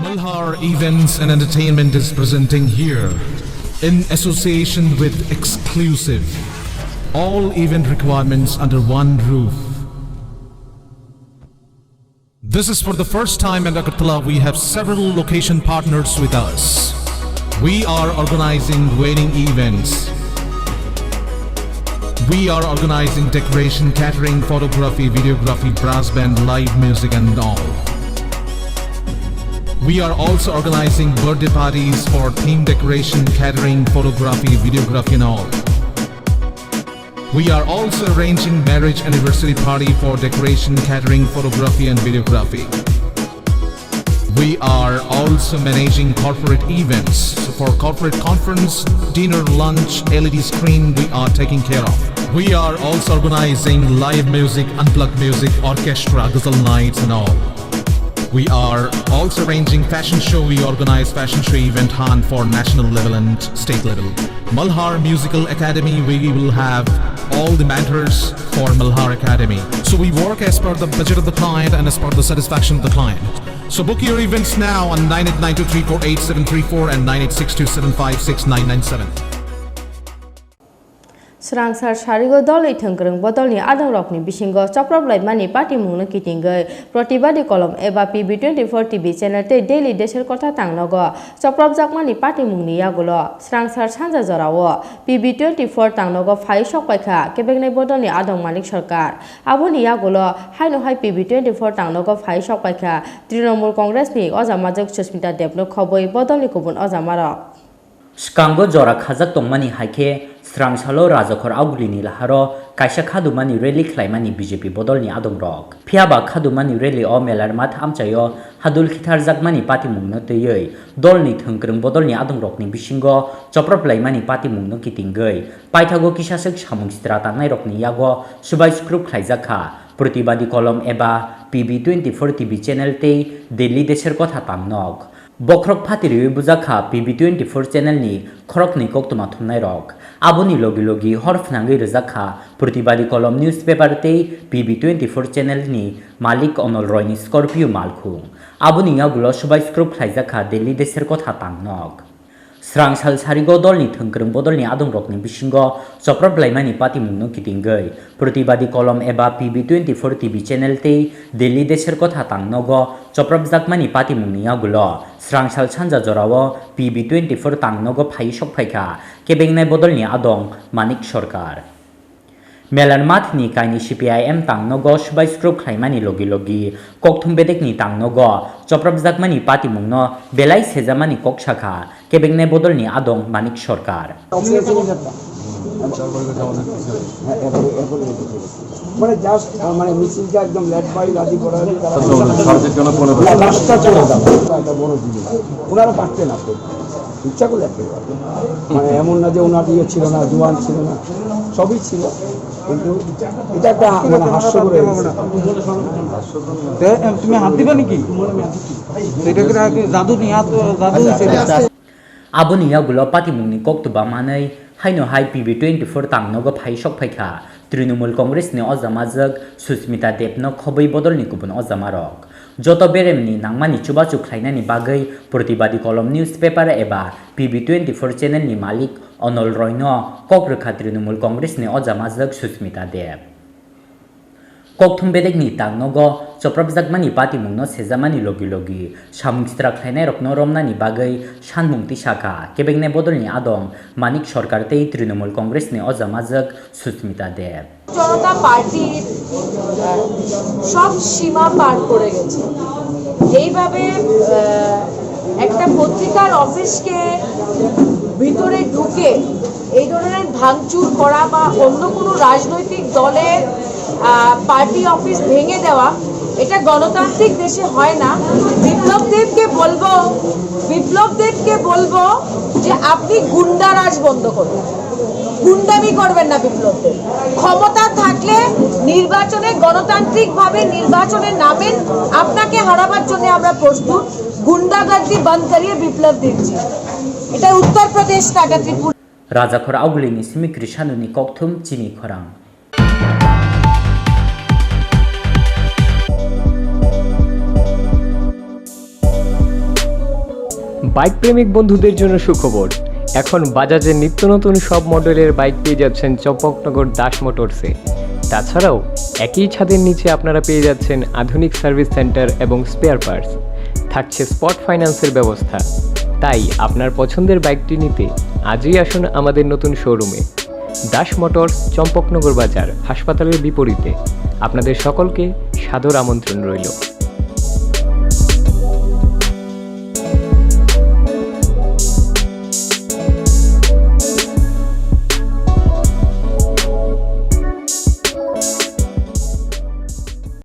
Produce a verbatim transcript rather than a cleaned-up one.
Malhar Events and Entertainment is presenting here, in association with Exclusive, all event requirements under one roof. This is for the first time in Agartala. We have several location partners with us. We are organizing wedding events. We are organizing decoration, catering, photography, videography, brass band, live music, and all. We are also organizing birthday parties for theme decoration, catering, photography, videography, and all. We are also arranging marriage anniversary party for decoration, catering, photography, and videography. We are also managing corporate events. So for corporate conference, dinner, lunch, L E D screen, we are taking care of. We are also organizing live music, unplugged music, orchestra, ghazal nights, and all. We are also arranging fashion show. We organize fashion show event hunt for national level and state level. Malhar Musical Academy, we will have all the mentors for Malhar Academy. So we work as per the budget of the client and as per the satisfaction of the client. So book your events now on nine eight nine two three four eight seven three four and nine eight six two seven five six nine nine seven. Swrangsa sarigo dolni thwngkwrwng bodolni adongrokni bisingo choprop laimani patimungno kitingwi Pratibadi Kolom eba P B twenty-four T V channel tei Daily Deser Kotha tangnogo chopropjakmani patimungni yagulo Swrangsa sanja jorao P B twenty-four tangnogo phai sokpaikha kebeknai bodolni adong Manik Sarkar. Aboni yagulo haino hai P B twenty-four tangnogo phai sokpaikha Trinamool Congressni ojamajwk Susmita Debno khobwi bodolni kubun ojamarok. Swkango jora khajak tongmani hai khe, swrangsalo Rajakhor Augulini laharo kaisa khadumani rally khlaimani B J P bodolni adongrok. Phiyaba khadumani rally o Melar Math amchaio hadul khitharjakmani patimungno twiwi dolni thwngkwrwng bodolni adongrokni bisingo choprop laimani patimungno kitingwi paithago kisaswk samung sitra tangnairokni yago subai sukrub khlaijak kha Pratibadi Kolom eba P B twenty-four T V channel tei Delhi Deser Kotha tangnog. Bokhorok phatiriwi bujak kha P B twenty-four channel ni khoroknwi koktwma thumnairok. Aboni logi logi hor phnangwi rwjak kha Pratibadi Kolom newspaper tei P B twenty-four channel ni malik Onol Roy ni Scorpio malkhung. Aboni yagulo subai sukrub khlaijak kha Delhi Deser Kotha tangnog. Swrangsal sarigo dolni thwngkwrwng bodolni adongrokni bisingo choprop laimani patimungno kitingwi Pratibadi Kolom eba P B twenty-four T V channel tei Delhi Deser Kotha tangnogo chopropjakmani patimungni yagulo swrangsal sanja jorao P B twenty-four tangnogo phaiwi sokphaikha kebengnai bodolni adong Manik Sarkar. Melar Mathni kaini C P I M tangnogo subai sukrub khlaimani logi logi kokthum bedekni tangnogo chopropjakmani patimungno belai sejamani kok sakha kebengnai bodolni adong Manik Sarkar. মানে জাস্ট মানে মিছিলটা একদম late by রাজি পড়া হলে তারা রাস্তা চলে যাবে। একটা বড় জিনিস। ওনারা পারতেন আপনি ইচ্ছা করলে আপনি পারতেন। মানে এমন না যে ওনার ইয়ে ছিল না, জোয়ান ছিল না, সবই ছিল, কিন্তু এটা একটা মানে হাস্যকর হয়ে গেছে। তুমি হাত দিবা নাকি? এটা কি জাদু নিয়ে হাত, জাদু হয়েছে? Aboni yagulo patimungni koktwma manwi haino hai P B twenty-four tangnogo phai sokphaikha Trinamool Congress ni ojamajwk Susmita Debno khobwi bodolni kubun ojamarok. Joto beremni nangmani chubachu khlainani bagwi Pratibadi Kolom newspaper eba P B twenty-four channel ni malik Onol Roy no kok rwkha Trinamool Congress ni ojamajwk Susmita Deb. Kokthum bedekni tangnogo chopropjakmani patimungno sejamani logi logi samung sitra khlainairokno romnani bagwi sanmung tisakha kebengnai bodolni adong Manik Sarkar tei Trinamool Congress ni ojamajwk Susmita Deb. জনতা পার্টি সব সীমা পার করে গেছে। এইভাবে আহ, একটা পত্রিকার অফিসকে ভিতরে ঢুকে এই ধরনের ভাঙচুর করা বা অন্য কোনো রাজনৈতিক দলের আহ, পার্টি অফিস ভেঙে দেওয়া, এটা গণতান্ত্রিক দেশে হয় না। বিপ্লব দেবকে বলবো, বিপ্লব দেবকে বলবো যে আপনি গুন্ডারাজ বন্ধ করুন, গুন্ডামি করবেন না বিপ্লব দেব। ক্ষমতা থাকলে নির্বাচনে গণতান্ত্রিকভাবে নির্বাচনে নামেন, আপনাকে হারাবার জন্য আমরা প্রস্তুত। গুন্ডাগার্দি বন্ধ করিয়ে বিপ্লব দেবজি। এটা Uttar Pradesh, Tata Tripura. Rajakhor Augulini simi Krishanoni kokthum chini khorang. Bike প্রেমিক বন্ধুদের জন্য সুখবর। এখন বাজাজের নিত্য নতুন সব মডেলের বাইক পেয়ে যাচ্ছেন চম্পকনগর দাস মোটরসে। তাছাড়াও একই ছাদের নিচে আপনারা পেয়ে যাচ্ছেন আধুনিক সার্ভিস সেন্টার এবং স্পেয়ার পার্টস। থাকছে স্পট ফাইন্যান্সের ব্যবস্থা। তাই আপনার পছন্দের বাইকটি নিতে আজই আসুন আমাদের নতুন শোরুমে। দাস মোটরস, চম্পকনগর বাজার, হাসপাতালের বিপরীতে। আপনাদের সকলকে সাদর আমন্ত্রণ রইল।